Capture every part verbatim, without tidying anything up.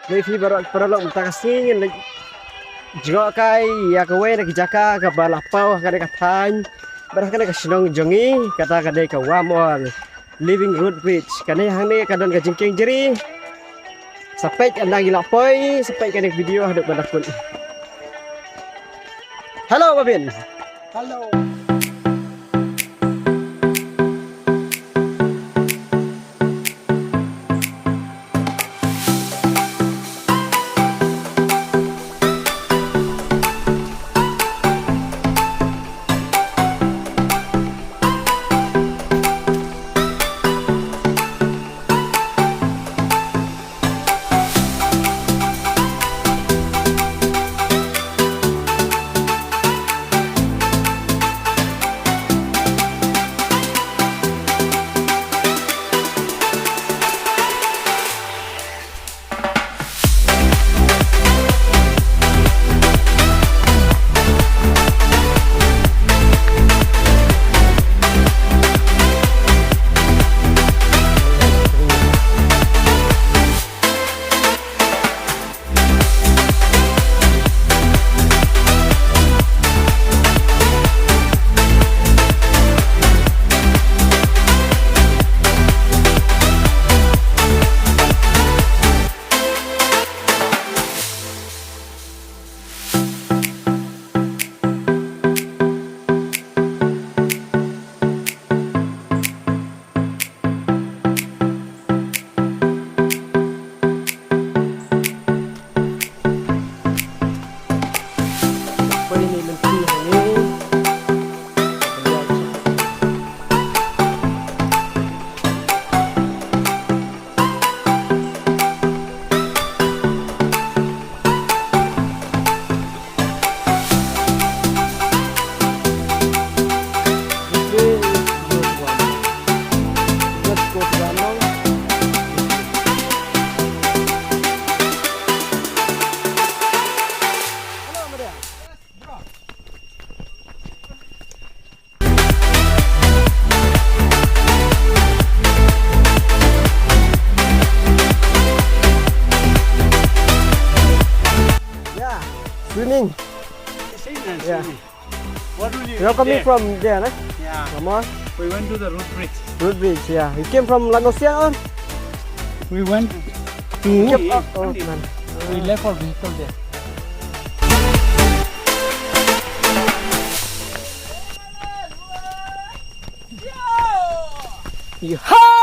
Dei phi baroh paralok mynta ka sngi ngin leit jngoh kai ïa kawei na ki jaka kaba la paw ha kane ka thaiñ bad ha kane ka shnong jong ngi, kata ka dei ka Wamor Living Root Bridge. Kane hangne ka don ka jingkieng jri. Sa peit ynda ngi la poi, sa peit kane ka video haduh ban da kut. Hello Babin. Hello. Yeah, swimming. Swimming, yeah. Swimming. What will you You're coming there? From there, eh? Yeah. Come on. We went to the Root Bridge. Root Bridge, yeah. You came from Langosiang, or? We went to Came up, oh, man. We left our vehicle there. Yeehaw!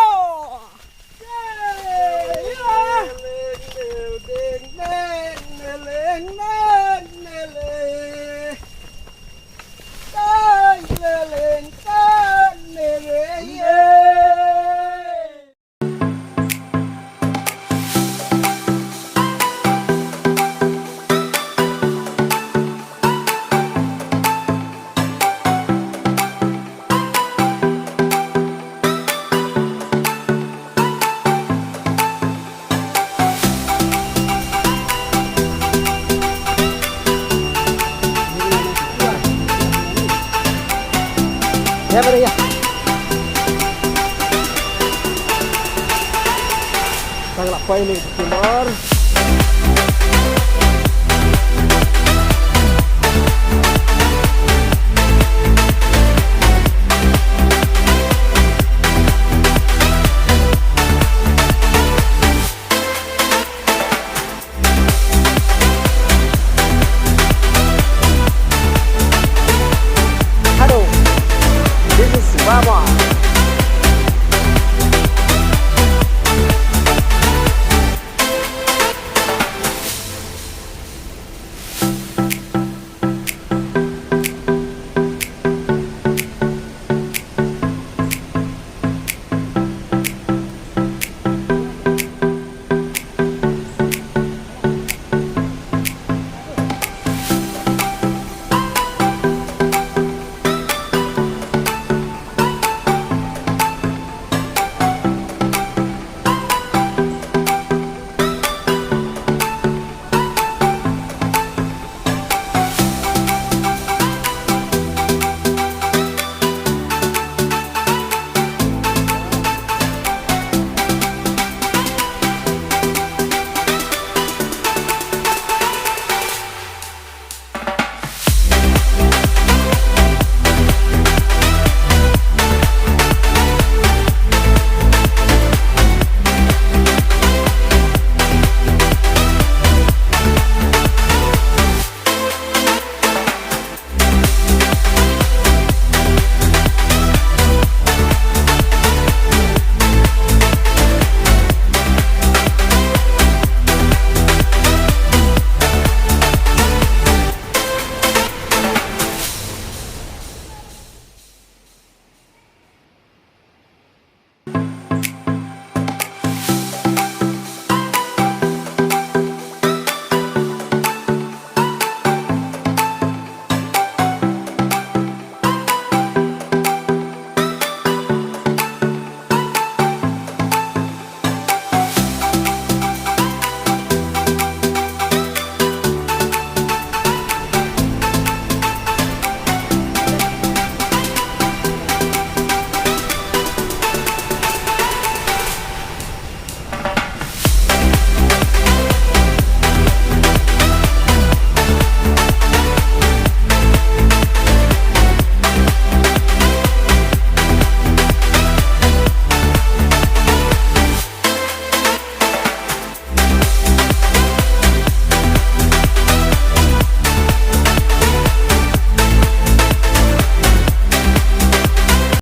Ya, bari ya. Tang la poi ni timur.